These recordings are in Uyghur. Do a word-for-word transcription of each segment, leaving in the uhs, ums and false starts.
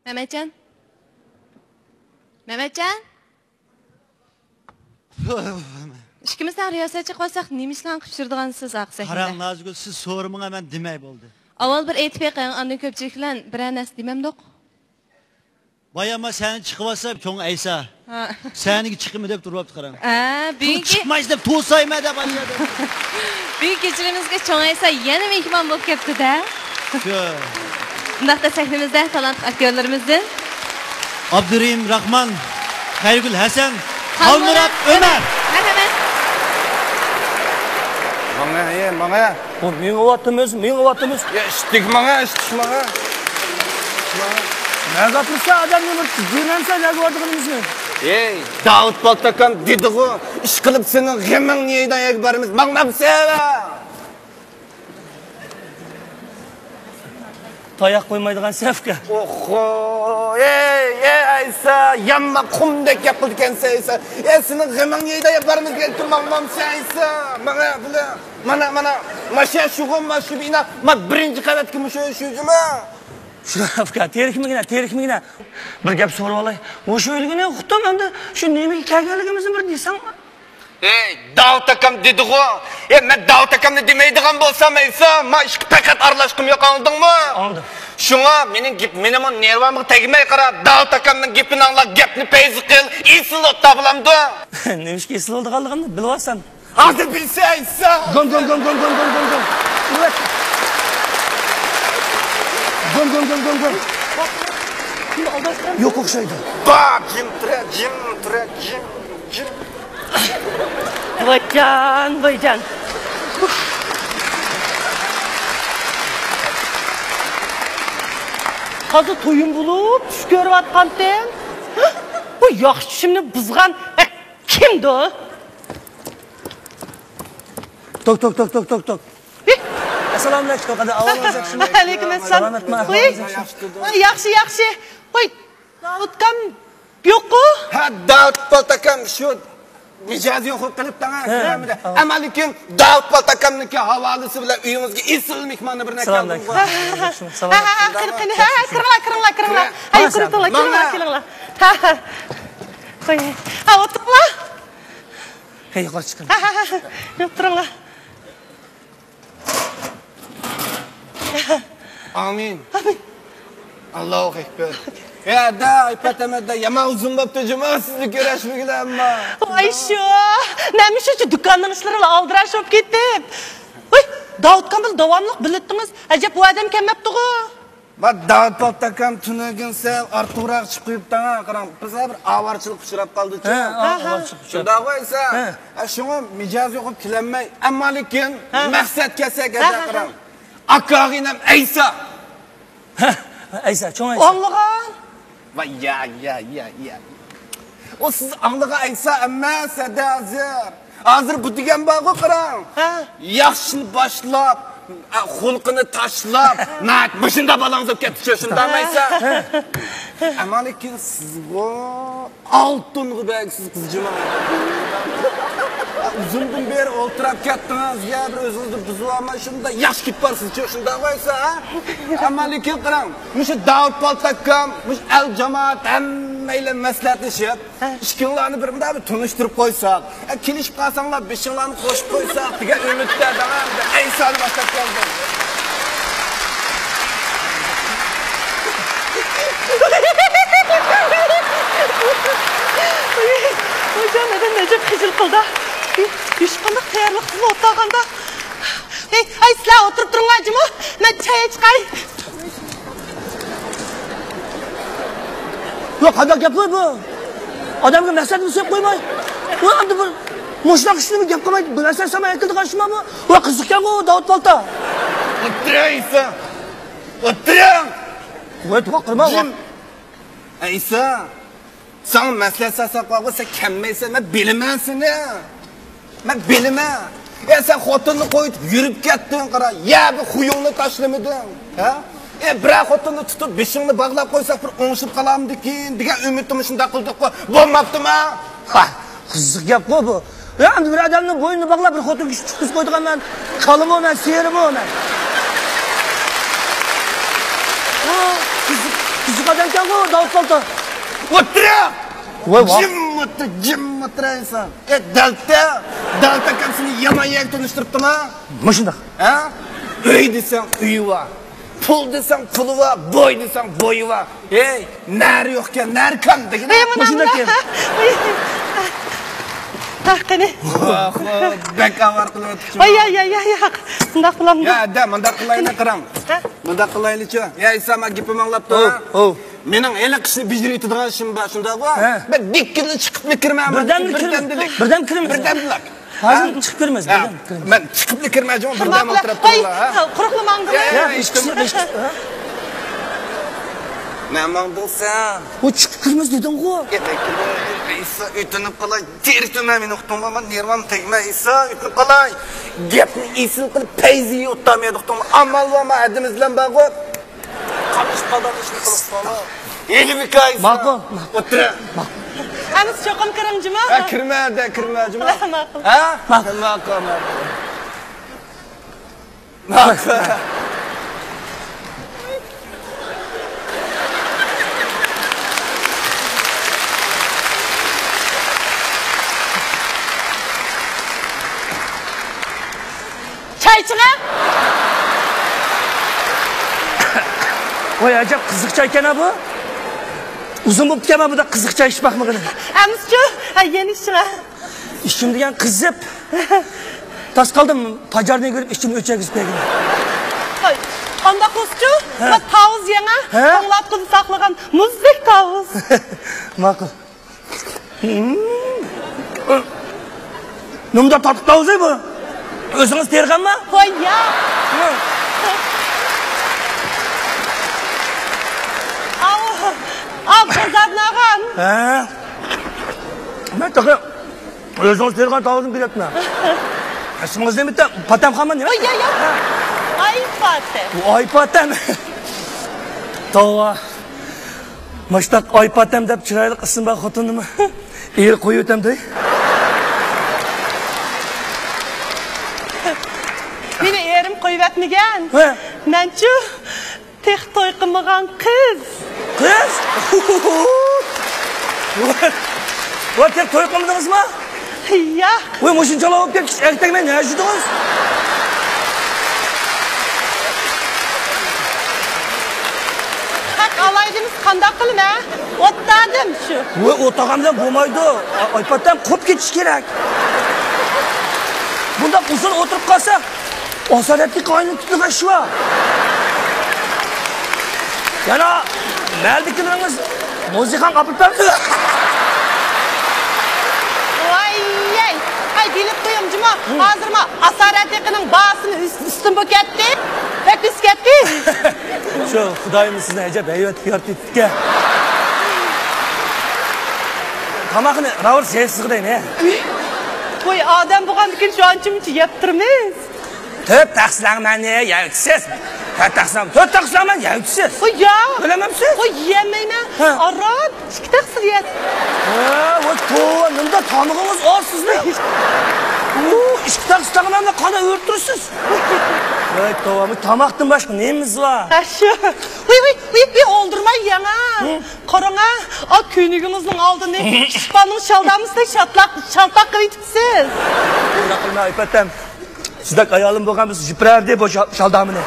مەمەتجان. مەمەتجان. ئىككىمىز تەڭ رىياسەتچى قىلىۋاتساق، نېمە ئىشلارنى قىلىپ يۈرىدىغانسىز ئارقا سەھنىدە؟ قاراڭ، نازىگۈل، سىز سورىمىڭا مەن دېمەي بولدى. ئاۋۋال بىر ئېيتىپ بېقىڭ، ئاندىن كۆپچىلىك بىلەن بىرەر نەرسە دېمەمدۇق. بايا ما سەھنىگە چىقىۋاتسا، چوڭ ئەيسا. ھە. سەھنىگە چىقىمەن دەپ تۇرۇۋاپتۇ، قاراڭ. ھە، بۈگۈنكى چىقمايسىز دەپ توسايمەن دەپ ئايا. بۈگۈنكى كېچىلىرىمىزگە چوڭ ئەيسا يەنە مېھمان بولۇپ كەپتۇ-دە. شۇ. بۇنداقتا سەھنىمىزدە تالانتلىق ئاكتيورلىرىمىزدىن ئابدۇرېھىم راخمان، خەيرىگۈل ھەسەن، خالمۇرات ئۆمەر. مەرھەمەت. ماڭا، ئەي، ماڭا. بۇ مېڭىۋاتىمىز، مېڭىۋاتىمىز. يا، ئىشتىك ماڭا، ئىشتىك ماڭا. نەگە ئاتمىسا ئادەمنى بىر جىرەنسە نەگە بارىدىغىنىمىزنى. ئەي، داۋۇت پالتاكام دېدىغۇ، ئىشقىلىپ سېنىڭ غېمىڭنى يەيدىغان يەرگە بارىمىز، ماڭمامسەن؟ تاياق قويمايدىغان سەپكە. ئوخو، ئەي، ئەي، ئەيسا، يامما قۇمدەك گەپ قىلىدىكەنسەن، ئەيسا. ئەي، سېنىڭ غېمىڭنى يەيدىغان يەرگە بارىمىز دېگەن ماڭمامسەن، ئەيسا؟ ماڭا بىلە. مانا، مانا، ماشا شۇغۇ، ما شۇ بىنا، ما بىرىنچى قەۋەتكە مۇشۇ شۇ جۇما. شۇ ئاكا، تېرىكمىگىنە، تېرىكمىگىنە. بىر گەپ سورىۋالاي. مۇشۇ ئۆلگىنى ئۇقتۇم ئەمدى، شۇ نېمىگە كەلگەنلىكىمىزنى بىر دېسەڭ. ئەي، داۋۇت ئاكام دېدىغۇ. ئەي، مەن داۋۇت ئاكامنى دېمەيدىغان بولسام، ئەيسا، ما ئىشقا پەقەت ئارىلاشقۇم يوق، ئاڭلىدىڭمۇ؟ ئاڭلىدىم. شۇڭا مېنىڭ گېپ، مېنىمۇ نېرۋامغا تەگمەي قارا، داۋۇت ئاكامنىڭ گېپىنى ئاڭلا، گەپنى پەيزى قىل، ئېسىل ئوتتا بولامدۇ؟ نېمىشقا ئېسىل بولىدىغانلىقىمنى بىلىۋالسام. ھازىر بىلسە ئېيتسا. گوم، گوم، گوم. گوم، گوم، گوم، گوم، گوم. يوق ئوخشايدۇ. با، جىم تۇرە، جىم تۇرە، جىم، جىم. ۋايجان، ۋايجان. ھازىر تويۇم بولۇپ چۈش كۆرۈۋاتقانتىم. بۇ ياخشى چۈشۈمنى بۇزغان كىمدۇ؟ توك، توك، توك، توك، توك، توك. ئەسسالامۇ ئەلەيكۇم، قانداق ئەھۋالىڭىز، ياخشىمۇ؟ ۋەئەلەيكۇم ئەسسالام. سالامەتمۇ، ئەھۋالىڭىز ياخشىمۇ؟ ۋاي، ياخشى، ياخشى. ۋاي، داۋۇتكام يوققۇ؟ ھە، داۋۇت پالتاكام شۇ مىجەزى يوقىلىپ قېلىپتۇ، ھە، ھە، ئەمما لېكىن داۋۇت پالتاكامنىڭكى ھاۋالىسى بىلەن ئۆيىڭىزگە ئېسىل مېھماننى بىرنى كەلدىم. سالام ئەلەيكۇم. ھە، ھە، ھە، قېنى، قېنى، ھە، ھە، كىرىڭلار، كىرىڭلار، كىرىڭلار. ھە، يۇقىرى ئۆتۈڭلار، كىرىڭلار، كىرىڭلار. ھە، ھە. ھە، ئولتۇرۇڭلار. ھە، يۇقىرى چىقىڭ. ھە، ھە، ھە، ھە. يوق، تۇرۇڭلار. ئامىن. ئامىن. ئاللاھۇ ئەكبەر. يا، دا، ئايپات ئەمەت، دا، يامان ئۇزۇن بوپتۇ جۇما سىزنى كۆرۈشمىگىلى ئەمما. ۋاي شۇ، نېمە شۇ دۇكاننىڭ ئىشلىرىلا ئالدىراش بولۇپ كېتىپ. ۋاي، داۋۇتكام بىلەن داۋاملىق بىللە ئىدىڭىز. ئەجەب، ئۇ ئادەم كەلمەپتىغۇ. ما داۋۇت پالتاكام تۈنۈگۈن سەل ئارتۇقراق چىقىپ قويۇپتۇ، قاراڭ، بىزگە بىر ئاۋارىچىلىك ئۇچراپ قالدى. ھە، ئاۋارىچىلىك ئۇچراپ. شۇنداق بولسا، ھە، شۇڭا مىجەزى يوقۇپ كېلەلمەي، ئەمما لېكىن مەقسەتكە كەلسەك، ھە، قاراڭ. ئاكا ئىنىم ئەيسا. ھە، ئەيسا، چوڭ ئەيسا. ئاڭلىغان. ۋاي، يا، يا، يا، يا. ئۇ سىز ئاڭلىغان ئەيسا ئەمەس، ھەدە ھازىر. ھازىر بۇ دېگەن بارغۇ، قاراڭ. ھە. ياخشىنى باشلاپ، ئە، خۇلقىنى تاشلاپ، ناھايىتى مۇشۇنداق بالاڭىز بولۇپ كەتتى، شۇنداقمۇ ئەيسا؟ ئەمما لېكىن سىزغۇ ئالتۇنغا بەرگۈسىز قىزجىما. ئۇزۇندىن بېرى ئولتۇراپ كەتتىڭىز، يا بىر ئۆزىڭىزنى بۇزۇۋالماي، شۇنداق ياخشى كېتىپ بارسىزچۇ، شۇنداقمۇ ئەيسا، ھە؟ ئەمما لېكىن قاراڭ، مۇشۇ داۋۇت پالتاكام، مۇشۇ ئەل جامائەت ھەممەيلەن مەسلىھەتلىشىپ، ھە. ئىككىڭلارنى بىر مۇنداق بىر تونۇشتۇرۇپ قويساق، ئە، كېلىشىپ قالساڭلار بېشىڭلارنى قوشۇپ قويساق دېگەن ئۈمىدتە داۋام ئەيسانى باشلاپ كەلدىم. ۋايجان، ئادەم ئەجەب خىجىل قىلدى. ھېچقانداق تەييارلىقسىز ئولتۇرغاندا. ھەي، ھەي، سىلەر ئولتۇرۇپ تۇرۇڭلار جۇمۇ، مەن چاي ئىچىپ قاي. يا، قانداق گەپلەر بۇ؟ ئادەمگە مەقسەتنى سۆيۈپ قويماي. ۋە ئەمدى بىر مۇشۇنداق ئىشنى گەپ قىلماي، بىر نەرسە سامان ئەكىلىدىغان ئىشما بۇ؟ ۋە قىزىقكەنغۇ داۋۇت پالتا. ئولتۇرۇڭ ئەيسا. ئولتۇرۇڭ. ۋە توقۇرما. ئەيسا. ساڭا مەسلىھەت سالساق بارغۇ، سەن كەلمەيسەن، مەن بىلىمەن سېنى. مەن بىلىمەن. يا، سەن خوتۇننى قويۇپ يۈرۈپ كەتتىڭ، قارا. يا، بىر خۇيۇڭنى تاشلىمىدىڭ. ھە؟ ئە، بىرەر خوتۇننى تۇتۇپ بېشىڭنى باغلاپ قويساق، بىر ئوڭشىپ قالامدىكىن دېگەن ئۈمىدتىمۇ شۇنداق قىلدۇققۇ. بولماپتىما؟ ھا، قىزىق گەپقۇ بۇ. يا، ئەمدى بىر ئادەمنىڭ بوينىنى باغلاپ، بىر خوتۇن كىشى چىققۇزۇپ قويىدىغان مەن كالىمۇ مەن، سېرىمۇ مەن. ھا، قىزىق. كىچىك ئادەمكەنغۇ، داۋۇت پالتا. ئولتۇرۇڭ! ۋاي، ۋاي. جىم ئولتۇر، جىم ئولتۇرايسەن. ئەي، دەلتە! دەلتە ئاكام سېنى يامان يەرگە تونۇشتۇرۇپتىما؟ مۇشۇنداق. ھە؟ ئۆي دېسەڭ ئۆيى بار. پۇل دېسەڭ پۇلى بار، بوي دېسەڭ بويى بار. ھەي، نەرى يوقكەن، نەرى كەم دېگىنە. ئەي، مانا، مۇشۇنداق مانا. ھە، قېنى. ۋاھ، ۋاھ، بەك ئاۋارە قىلىۋاتىدۇ. ئاي، ئاي، ئاي، ئاي، ياق. شۇنداق قىلامدۇ. يا، ئەدە، مۇنداق قىلايلى، قاراڭ. ھە؟ مۇنداق قىلايلىچۇ. يا، ئىسا، مانا گېپىمنى ئاڭلاپتۇ. ھو، ھو. مېنىڭ ھېلىقى ئىشنى بېجىرىۋېتىدىغان ئىشىم بار، شۇنداقغۇ؟ ھە. مەن دىككىدىن چىقىپلا كىرمەن. بىردەمدىلا كىرىمىز. بىردەمدىلا. بىردەم كىرىمىز. بىردەمدىلا. ھازىر چىقىپ كىرىمىز، ھە، بىردەم كىرىمىز. مەن چىقىپلا كىرمەن، جۇمۇ، بىردەم ئولتۇرۇپ تۇرۇڭلار، ھە؟ قۇرۇقلا ماڭدىڭ. يا، يا، يا، ھېچ كىم، ھېچ كىم. نە ماڭدىڭ سەن؟ ئۇ چىقىپ كىرىمىز دېدىڭغۇ. يا، بەك كىرمە، ئىسا، ئۆتۈنۈپ قالاي. تېرىكتىن مېنى ئۇقتۇڭغۇ، مانا نېرۋام تەگمە، ئىسا، ئۆتۈنۈپ قالاي. گەپنى ئېسىل قىلىپ، پەيزى يوتامىدۇقتۇڭ. ئامال بارمۇ، ھەددىمىز بىلەن بارغۇ. قاملىشىپ قالىدىغان ئىشنى قىلىپ قالما. ھېلى بىكايسا. ماقۇل، ماقۇل. ئولتۇر. ماقۇل. ئەمىسە چوقۇم كىرىڭ، جۇمۇ. ھە، كىرمە، دە، كىرمە، جۇمۇ. ماقۇل. ھە؟ ماقۇل. ماقۇل، ماقۇل. ماقۇل. چاي ئىچىڭە. ۋاي، ئەجەب قىزىق چايكەن-ھە بۇ. ئۇزۇن بوپتىكەن مەن بۇنداق قىزىق چاي ئىچىپ باقمىغىنىم. ئەمىسە شۇ، ھە، يەنە ئىچىڭە. ئىچىم دېگەن قىزىپ. تاس قالدىم، پاجارنى كۆرۈپ ئىچىمنى ئۆچەرگۈزۈپ بەرگىن. ھاي، ئانداق بولسىچۇ، ھە؟ مانا تاۋۇز يەڭە، ھە؟ توڭلاتقۇدا ساقلىغان مۇزدەك تاۋۇز. ماقۇل. نېمانداق تاتلىق تاۋۇزى بۇ؟ ئۆزىڭىز تېرىغانما؟ ۋاي يا! ئاۋۇ، ئاۋۇ بازاردىن ئالغان. ھە. مەن تېخى ئۆزىڭىز تېرىغان تاۋۇزنى كۈتۈۋاتىمەن. ئىسمىڭىز نېمە؟ پاتەم خانمۇ نېمە؟ ۋاي يا يا! ئاي پاتەم. ئاي پاتەم. توۋا. مۇشتاق ئاي پاتەم دەپ چىرايلىق ئىسمى بار خوتۇننىمۇ ئېرى قويۇۋېتەمدۇ؟ مېنى ئېرىم قويۇۋەتمىگەن. ھە. مەنچۇ تېخى توي قىلمىغان قىز. قىز؟ ۋاي، تېخى توي قىلمىدىڭىزمۇ؟ ياق. ۋاي، مۇشۇنچىلا بولۇپ كەتكەچ ئەركەكمەن نەشىدىڭىز؟ ھەق ئالايدىمىز، قانداق قىلىمەن؟ ئوتتادىم شۇ. ۋاي، ئوتاغان بىلەن بولمايدۇ. ئاي پاتەم قوپ كېتىش كېرەك. بۇنداق ئۇزۇن ئولتۇرۇپ قالسا، ئاسارەتلىك ئايلىنىپ كېتىدىغان ئىش بار. يەنە مەھەللىدىكىلىرىڭىز مۇزىخان قاپىلىپتۇ. ۋاي، ۋاي، بىلىپ قويۇڭ جۇمۇ. ھازىر ما ئاسارەتلىكنىڭ باھاسىنى ئۈس-، ئۈستۈن بولۇپ كەتتى. بەك ئۆسۈپ كەتتى. شۇ خۇدايىم سىزنى ئەجەب ھەيۋەتلىك يارىتىپتىكەن. تاماقنى راۋۇر سېسىغىدەينى. ۋاي، ئادەم بولغاندىكىن شۇ ئانچە مۇنچە يەپ تۇرىمىز. تۆت تەخسىلەڭ مەننى يەۋچىسىز. تۆت تەخسىلەڭ، تۆت تەخسىلەڭ مەن يەۋچىسىز. ۋاي يا. بىلەمسىز؟ ۋاي، يېمەيمەن. ھە. ئاران ئىككى تەخسىلەڭ يەپ. ھە، ۋاي توۋا، نېمىدا تامىقىڭىز ئاز سىزنىڭ؟ ئۇ، ئىككى تەخسىلەڭ مەننى قانداق ئۆلتۈرىسىز؟ ۋاي توۋا، بۇ تاماقتىن باشقا نېمىمىز بار؟ ھە، شۇ. ۋاي، ۋاي، ۋاي، ۋاي، ئولدۇرماي يەڭ ھە. ھە. قاراڭ ھە، ئا كۆينىكىڭىزنىڭ ئالدىنى ئىشپاننىڭ شالدامىسىدەك شالتاق، شالتاق قىلىۋېتىپسىز. شۇنداق قىلماڭ ئايپاتەم. سىزدەك ئايالىم بولغان بولسا يىپىرەردى بۇ شا-، شالدامىنى.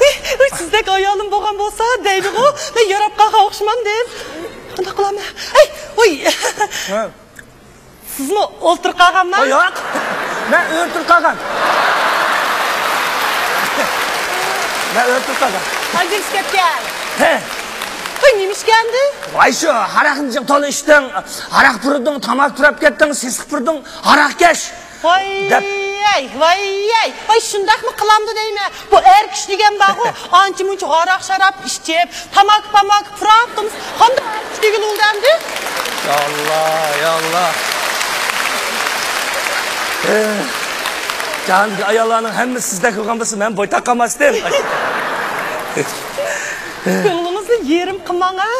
ۋاي، ۋاي، سىزدەك ئايالىم بولغان بولسا دەيدىغۇ، مەن ياراپ قالغان ئوخشىمامدىم. قانداق قىلامەن؟ ئەي، ۋاي. ھە. سىزمۇ ئولتۇرۇپ قالغانما؟ ياق، مەن ئۆرە تۇرۇپ قالغان. مەن ئۆرە تۇرۇپ قالغان. قانداق ئىش كەتكەن؟ ھە. ۋاي، نېمە ئىش كەلدى؟ ۋاي، شۇ ھاراقنى جىق تولا ئىچتىڭ، ھاراق پۇرىدىڭ، تاماكا پۇراپ كەتتىڭ، سېسىق پۇرىدىڭ، ھاراقكەش. ۋاي، دەپ. ۋاي، ۋاي، ۋاي، شۇنداقمۇ قىلامدۇ دەيمەن. بۇ ئەر كىشى دېگەن بارغۇ، ئانچە مۇنچە ھاراق شاراب ئىچىپ، تاماكا پاماكا پۇراپ تۇرمىسا، قانداق ئەر كىشى دېگىلى بولىدۇ ئەمدى؟ يا ئاللا، يا ئاللا. ئېھ، جاھاندىكى ئاياللارنىڭ ھەممىسى سىزدەك بولغان بولسا، مەن بويتاق قالماستىم. كۆڭلىڭىزنى يېرىم قىلماڭ ھە.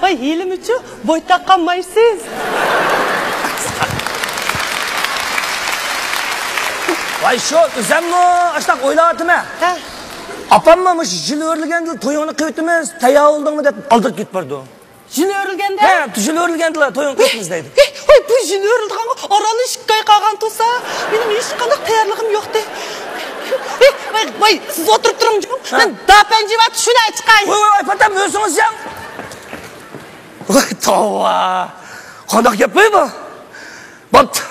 ۋاي، ھېلىمۇچۇ بويتاق قالمايسىز. ۋاي، شۇ ئۆزەممۇ ئاشتاق ئويلاۋاتىمەن. ھە. ئاپاممۇ مۇشۇ يىل ئۆرۈلگەندىلا تويۇڭنى قىلىۋېتىمىز، تەييار بولدۇڭمۇ دەپ ئالدىراپ كېتىپ بارىدۇ. يىل ئۆرۈلگەندە؟ ھە، يىل ئۆرۈلگەندىلا تويۇڭنى قىلىۋېتىمىز دەيدۇ. ھېي، ھېي، ۋاي، بۇ يىل ئۆرۈلىدىغانغا ئارانلا ئىككى ئاي قالغان تۇرسا، مېنىڭ ھېچقانداق تەييارلىقىم يوقتى. ھېي، ۋاي، ۋاي، سىز ئولتۇرۇپ تۇرۇڭ، ھە. مەن داپەنجى ۋە چۈشۈرەي چىقاي. ۋاي، ۋاي، ۋاي، پاتام، ئۆزىڭىز يەڭ. ۋاي، توۋا. قانداق گەپ بۇ؟ بوپتۇ.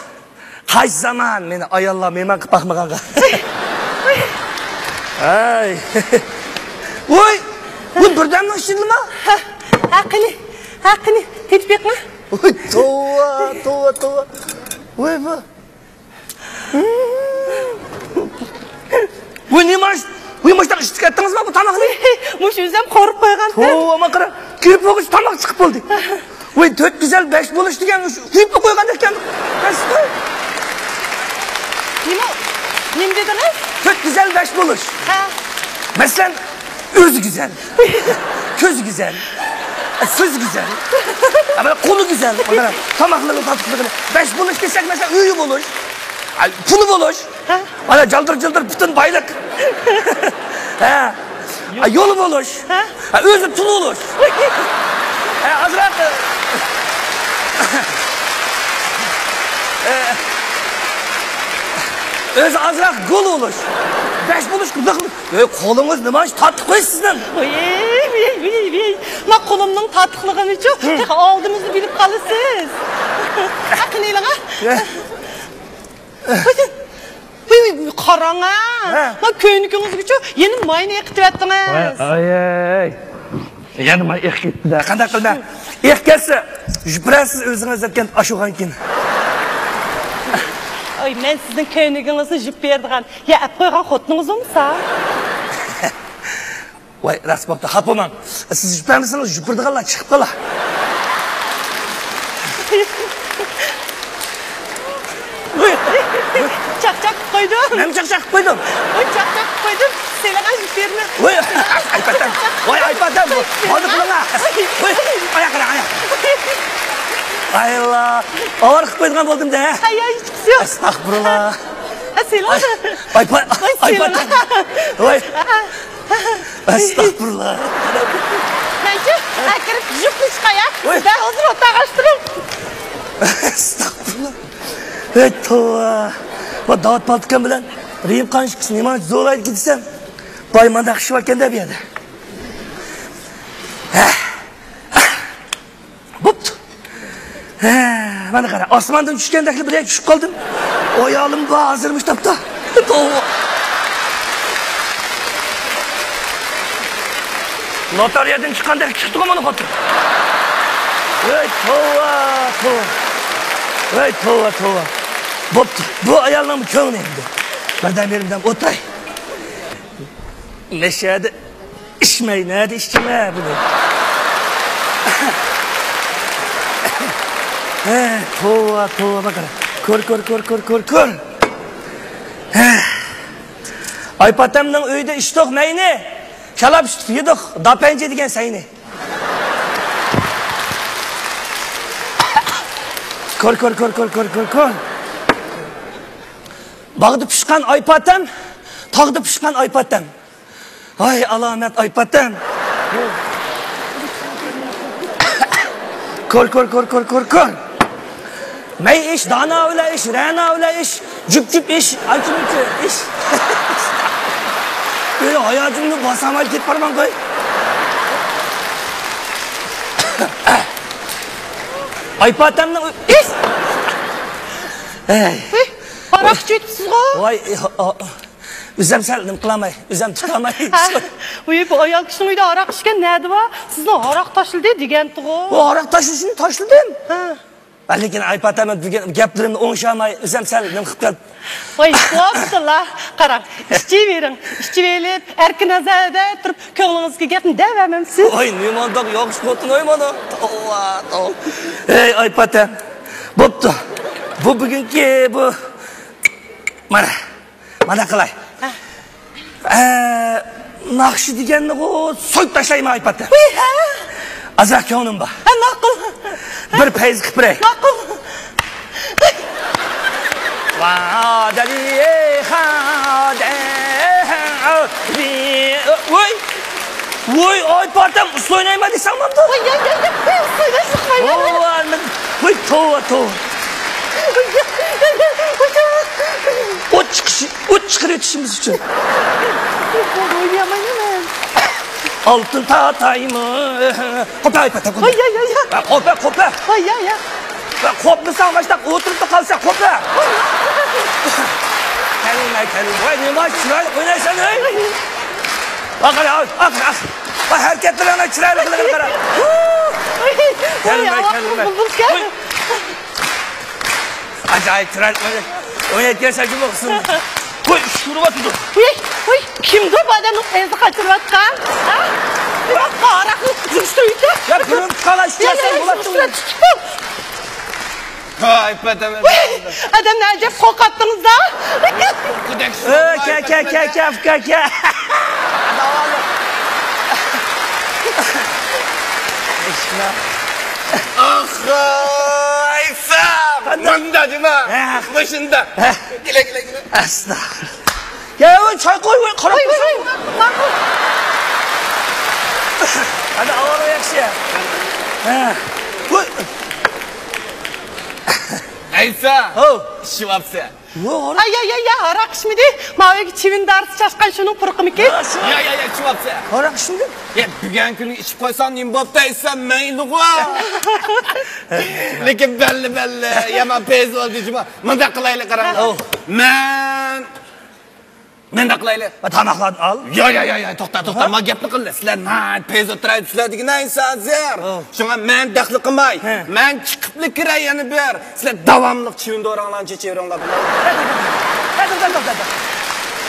قايسى زامان مېنى ئاياللار مېھمان قىلىپ باقمىغانغا. ھەي. ۋوي، بۇ بىردەمنىڭ ئىچىدىلا؟ ھە، ھە، قېنى، ھە، قېنى، تېتىپ بېقىڭ. ۋوي، توۋا، توۋا، توۋا. ۋوي، بۇ. ۋوي، نېمە ئىش؟ ۋوي، مۇشۇنداق ئىچىپ كەتتىڭىزمۇ بۇ تاماقنى؟ مۇشۇ ئۆزۈم قورۇپ قويغانتىم. توۋا، مانا قارا، كىرىپ بولغۇچە تاماق چىقىپ بولدى. ۋاي، تۆت گۈزەل بەش بولۇش دېگەن شۇ قۇيۇپلا قويغاندەك ئىكەن. نېمە؟ نېمە دېدىڭىز؟ تۆت گۈزەل بەش بولۇش. ھە. مەسىلەن، ئۆزى گۈزەل، كۆزى گۈزەل، سۆزى گۈزەل، ئە، مانا قولى گۈزەل، مانا تاماقلىرىنىڭ تاتلىقلىقىنى. بەش بولۇش دېسەك، مەسىلەن، ئۆيى بولۇش، ئە، پۇلى بولۇش. ھە؟ مانا جالدىر-جۇلدۇر پۈتۈن بايلىق. ھە. ھە، يولى بولۇش. ھە؟ ھە، ئۆزى تۇل بولۇش. ھە، ئازراق، ئۆزى ئازراق گول بولۇش. بەش بولۇش، قانداق؟ ئەي، قولىڭىز نېمانچە تاتلىق سىزنىڭ؟ ۋىي، ۋىي، ۋىي، ۋىي. ما قولۇمنىڭ تاتلىقلىقىنىچۇ، تېخى ئالدىمىزنى بىلىپ قالىسىز. ھە، قېنى ئېلىڭ، ھە. ۋىي، ۋىي، ۋىي، قاراڭ ھە. ھە. ما كۆينىكىڭىزگىچۇ يەنە ماينى ئېقىتىۋەتتىڭىز. ۋاي، ئاي، ئاي. يەنە ماي ئېقىپ كەتتى-دە. قانداق قىلىمەن؟ ئېقىپ كەتسە، يۇپرەسىز ئۆزىڭىز ئېتىۋەتكەن ئاشۇغانكىن. ئاي، مەن سىزنىڭ كۆينىكىڭىزنى يۇيۇپ بېرىدىغان، يا ئەپ قويغان خوتۇنىڭىز بولمىسا؟ ۋاي، راست بوپتۇ، خاپا بولماڭ. سىز يۇپرانمىسىڭىز، يۇپۇرىدىغانلار چىقىپ قالا. چاقچاق قىلىپ قويدۇم. نېمە چاقچاق قىلىپ قويدۇم؟ ۋاي، چاقچاق قىلىپ قويدۇم. سېلىڭا يۈز بېرىمەن. ۋاي، ئايپاتام. ۋاي، ئايپاتام. ۋاي، بولدى قىلىڭا. ۋاي، ئاياق قىلىڭ، ئاياق. ئايلا، ئاۋارە قىلىپ قويىدىغان بولدۇم-دە. ئاي، ئاي، ھېچقىسى يوق. ئەستەغپۇرۇللا. ھە، سېلىڭ. ئاي، ئايپا-، ۋاي، ئايپاتام. سېلىڭ. ۋاي. ئەستەغپۇرۇللا. مەنچۇ، ئەكىرىپ يۇقىرى چىقاي، ھە؟ ۋاي. دەل ھازىر ئوتاغاچ تۇرۇڭ. ئەستەغپۇرۇللا. ھەي، توۋا. ۋا داۋۇت پالتىكام بىلەن رېھىم قانۇن ئىككىسى نېمانچە زورايدىكى دېسەم، باي مانداق ئىش باركەن-دە بۇ يەردە. ھە. بوپتۇ. ھە، مانا قارا، ئاسماندىن چۈشكەندەكلا بىر يەرگە چۈشۈپ قالدىم. ئايالىم بار ھازىر مۇشۇ تاپتا. توۋا. لوتارىيەدىن چىققاندەك چىقتىغۇ مانا خوتۇن. ۋەي توۋا، توۋا. ۋەي توۋا، توۋا. بوپتۇ. بۇ ئايالنىڭ كۆڭلى ئەمدى. بىردەم بېرىپ بىردەم ئولتۇراي. نەشەدە ئىچمەي، نەدە ئىچىمەن بۇنى؟ ھە، توۋا، توۋا، باققىنا. كۆر، كۆر، كۆر، كۆر، كۆر، كۆر. ھە. ئايپاتەمنىڭ ئۆيىدە ئىچتۇق مەينى. شالاپ ئىچتۇق، يېدۇق داپەنجى دېگەن سەينى. كۆر، كۆر، كۆر، كۆر. باغدا پىشقان ئايپاتەم، تاغدا پىشقان ئايپاتەم. ۋاي، ئالامەت ئايپاتەم. كۆر، كۆر، كۆر، كۆر، كۆر، كۆر. مەي ئىش، دانا بىلەن ئىش، رەنا بىلەن ئىش، جۈپ، جۈپ ئىش، ئانچە، مۇنچە ئىش. مېنىڭ ھاياجىمنى باسالماي كېتىپ بارىمەن قوي. ئايپاتەمنىڭ ئۆ-، ئىش. ئەي. ھاراق ئىچىۋېتىپسىزغۇ؟ ۋاي، ئۆزۈم سەل نېمە قىلالماي، ئۆزۈم تۇتالماي. ھە، ۋۇي، بۇ ئايال كىشىنىڭ ئۆيىدە ھاراق ئىچكەن نەدە بار؟ سىزنىڭ ھاراق تاشلىدى دېگەنتىغۇ. بۇ ھاراق تاشلىشىنى تاشلىدىم. ھە. لېكىن ئايپاتەم بۈگۈن گەپلىرىمنى ئوڭشالماي، ئۆزۈم سەل نېمە قىلىپ كەتتىم. ۋاي، بوپتۇلا، قاراڭ، ئىچىۋېرىڭ، ئىچىۋېلىپ، ئەركىن نەزەردە تۇرۇپ، كۆڭلىڭىزدىكى گەپنى دەۋەرمەمسىز؟ ۋاي، نېمانداق ياخشى خوتۇن، ۋاي، مانا. توۋا، توۋا. ئەي، ئايپاتەم، بوپتۇ. بۇ بۈگۈنكى بۇ مانا. مانا قىلاي. ھە. ئە، ناخشا دېگەننىغۇ سويۇپ تاشلايمەن ئايپاتەم. ۋىي، ھە. ئازراق كۆڭلۈم بار. ھە، ماقۇل. بىر پەيز قىلىپ بېرەي. ماقۇل. ۋا دەلى خا دە ۋى ۋوي، ئاي پاتەم، ئۇسسۇل ئوينايمەن دېسەڭ بولدى. ۋاي، ياي، ياي، ياي، ۋوي، ئۇسسۇل ئوينايمەن. ۋوي، توۋا، توۋا. ۋوي، ياي، ياي، ياي، ۋوي، توۋا. ئوت چىقىشى، ئوت چىقىرىۋېتىشىمىز ئۈچۈن. ئوينىيالمايمەن. ئالتۇن تاتايمۇ؟ قوپە، ئاي پاتەم، قوپە. ۋاي، ياي، ياي، ياي. ۋە قوپە، قوپە. ۋاي، ياي، ياي. ۋە قوپمىساڭ، ماشتاق ئولتۇرۇپ قالسا، قوپە. كەلمە، كەلمە. ۋاي، نېمە چىرايلىق ئوينايسەن، ھەي. ئاق، ئاق، ئاق، ئاق. ۋاي، ھەرىكەتلىرىڭنىڭ چىرايلىقلىقىغا قارا. كەلمە، كەلمە. ۋاي. ئاجايىپ چىرايلىق ئوينايسەن، جۇمۇ قىسىم. ۋاي، ئۇرۇۋاتىدۇ. ۋاي، ۋاي، كىمدۇ بۇ ئادەمنىڭ ئېزى قاچۇرۇۋاتقان؟ ھە؟ بىراق، ھاراقنى يىغىشتۇرۇۋېتىڭ. يا، بۇنىڭ قالاش ئىچەرسەن بولاتتى. ۋاي، پەتەمە. ئادەمنى ئەجەب قورقاتتىڭىز-دە. ئۆ، كە، كە، كە، كە، كە، كە. ئاخ، ئايسا. قانداق؟ مۇندا جۇما. ھە. مۇشۇندا. ھە. كېلە، كېلە، كېلە. ئەستەغپۇرۇللا. يا، ۋاي، چاي قوي، ۋاي، قاراپ تۇرساڭ. ماقۇل. ئەنە ئاۋارە ياخشى. ھە. ۋاي. ئەيسا. ھو. ئىچىۋاپسەن. ۋو، ھاراق. ئاي، ئاي، ئاي، ئاي، ھاراق ئىچمىدى. ماۋۇ يەرگە چىۋىن دارىسى چاچقان شۇنىڭ پۇرىقىمىكىن؟ يا، يا، يا، يا، ئىچىۋاپسەن. ھاراق ئىچمىدىم. يا، بۈگۈن كۈنى ئىچىپ قويساڭ نېمە بوپتۇ ئەيسا، مەيلىغۇ. لېكىن بەللى، بەللى، يامان پەيز بولدى جۇما. مۇنداق قىلايلى، قاراڭ. ھو. مەن مەن دەقلايلى. تاماقلارنى ئال. يا، يا، يا، يا، توختا، توختا. ھە؟ ما گەپنى قىلدى. سىلەر ناھايىتى پەيز ئولتۇراي، سىلەر دېگەن ئىنسان ھازىر. ھە. شۇڭا مەن دەخلى قىلماي. ھە. مەن چىقىپلا كىرەي يەنە بىر. سىلەر داۋاملىق چىۋىن دوراڭلارنى چېچىۋېرىڭلار. توختا، توختا، توختا، توختا.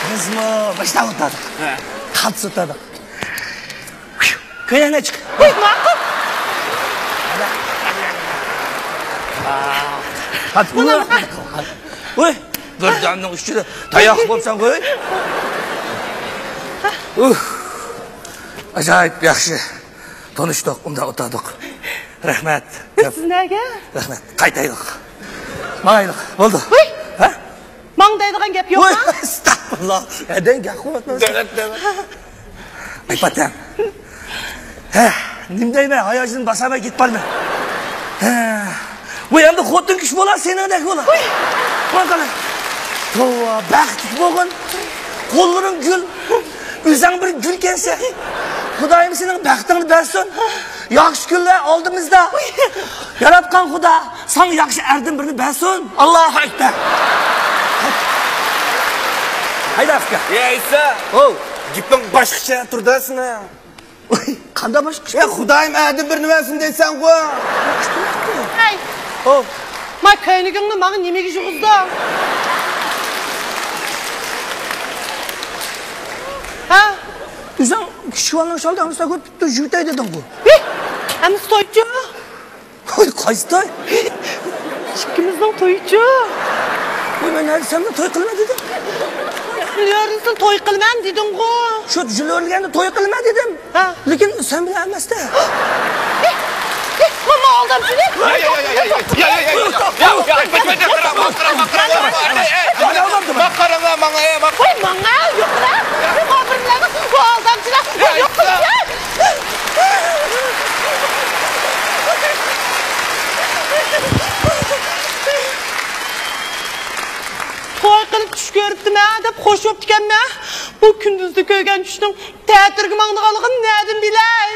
بىزمۇ باشلاپ ئولتۇردۇق. ھە. قاتتىق ئولتۇردۇق. كۆيەڭگە چىق. ۋاي، ماقۇل. ھە، بۇنى. ۋاي، گۆرداننىڭ ئۈستىدە تاياق بولساڭ قوي. ئۇھ. ئاجايىپ ياخشى. تونۇشتۇق، ئۇنداق ئولتۇردۇق. رەھمەت. سىز نەگە؟ رەھمەت. قايتايلىق. ماڭايلىق. بولدى. ۋاي. ھە؟ ماڭ دەيدىغان گەپ يوقما؟ ۋاي، ئەستەغپۇرۇللا. ھەدەڭ گەپ قىلىۋاتىمەن. دۆلەت، دۆلەت. ئاي پاتەم. ھە، نېمە دەيمەن، ھاياجىنىم باسالماي كېتىپ بارىمەن. ھە. ۋاي، ئەمدى خوتۇن كىشى بولا، سېنىڭدەك بولا. ۋاي. مانا قارا. توۋا، بەختلىك بولغىن. قوللىرىڭ گۈل. ئۆزۈڭ بىر گۈلكەنسەن. خۇدايىم سېنىڭ بەختىڭنى بەرسۇن. ياخشى كۈنلەر ئالدىمىزدا. ياراتقان خۇدا ساڭا ياخشى ئەردىن بىرنى بەرسۇن. ئاللاھۇ ئەكبەر. ھەيدە، ئاكا. يا ئەيسا. ھو. گېپىڭ باشقىچە تۇردا سېنىڭ. ۋاي، قانداق باشقىچە؟ يا خۇدايىم ئەردىن بىرنى بەرسۇن دەيسەنغۇ. ھەي. ھو. ما كۆينىكىڭنى ماڭا نېمىگە يۇغۇزدۇڭ؟ ھە؟ ئۆزۈڭ كىچىك بالىنىڭ شالدىڭ، ئەمسە كۆرۈپ تۇرۇپ يۈگۈتەي دېدىڭغۇ. ھېي! ئەمسە تويچۇ؟ ۋاي، قايسى توي؟ ئىككىمىزنىڭ تويىچۇ. ۋاي، مەن نەدە سەندىن توي قىلىمەن دېدىم؟ جۈلۆرىسىنى توي قىلىمەن دېدىڭغۇ. شۇ جۈلۆرلىگەندە توي قىلىمەن دېدىم. ھە. لېكىن سەن بىلەن ئەمەستە. ھېي، ھېي، ماما ئالدامچىنى. يا، يا، يا، يا. قاراڭلار ماڭا، ئەي، ماڭا. ۋاي، ماڭا، يوقلا. بۇ ئالدامچىلار، يوق قىلسا. توي قىلىپ چۈش كۆرۈپتىمەن دەپ خوش بوپتىكەنمەن. بۇ كۈندۈزدە كۆرگەن چۈشنىڭ تەتۈرگە ماڭىدىغانلىقىنى نەدىن بىلەي؟